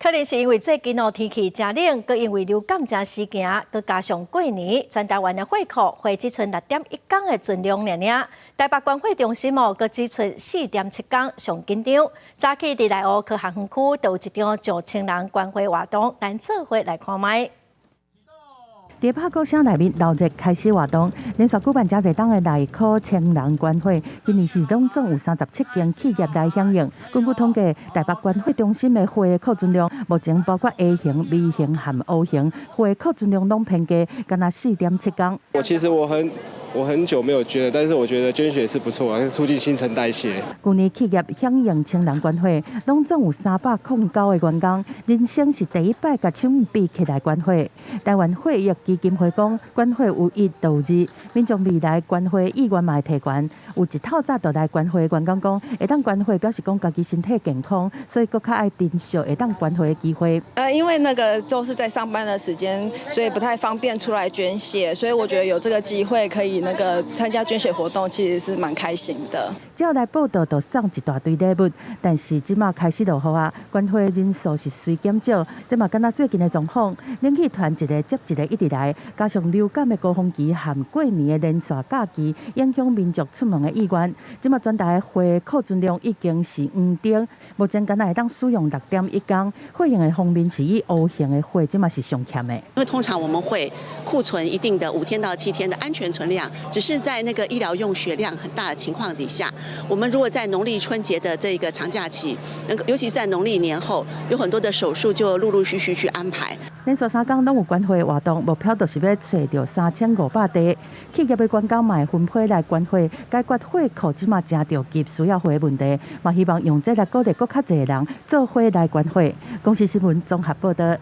可能是因為最近哦天氣誠冷，閣因為流感誠時行，閣加上過年，全台灣的血庫血只賰6.1工的存量爾爾。台北捐血中心哦，閣只賰4.7工，上緊張。早起佇內湖科學園區，就有一場上千人捐血活動，咱做伙來看覓。佇拍鼓聲內面鬧熱開始活動，連續舉辦誠濟冬的內科千人捐血，今年是攏總有37間企業來響應。根據統計，台北捐血中心的血庫存量，目前包括 A 型、B 型和 O 型，血庫存量攏偏低，干焦4.7工。我其實我很久沒有捐了，但是我覺得捐血是不錯，促進新陳代謝。舊年企業響應千人捐血，攏總有309個員工，人生是第一擺共手比起來捐血。台灣血液基金會講，捐血有一就有二，民眾未來捐血意願嘛會提懸。有一透早就來捐血的員工講，會當捐血表示講家己身體健康，所以閣較愛珍惜會當捐血的機會。因為那個都是在上班的時間，所以不太方便出來捐血，所以我覺得有這個機會可以那個參加捐血活動，其實是蠻開心的。只要來報到就送一大堆禮物，但是這馬開始落雨啊，捐血人數是隨減少。這嘛敢若最近的狀況，冷氣團一个接一个一直來，加上流感的高峰期和過年的連續假期，影響民眾出門的意願。這馬全台血庫存量已經是黃燈，目前干焦會當使用6.1工。血型的方面是以 O 型的血，這馬是上欠的。因為通常我們會庫存一定的5天到7天的安全存量，只是在那個醫療用血量很大的情況底下，我們如果在農曆春節的這個長假期，尤其在農曆年後，有很多的手術就陸陸續續去安排。連續3工攏有捐血活動，目標就是欲揣著3500袋。企業的員工嘛會分批來捐血，解決血庫這馬誠著急需要血的問題，嘛希望用這來鼓勵閣較濟人做伙來捐血。公視新聞綜合報導。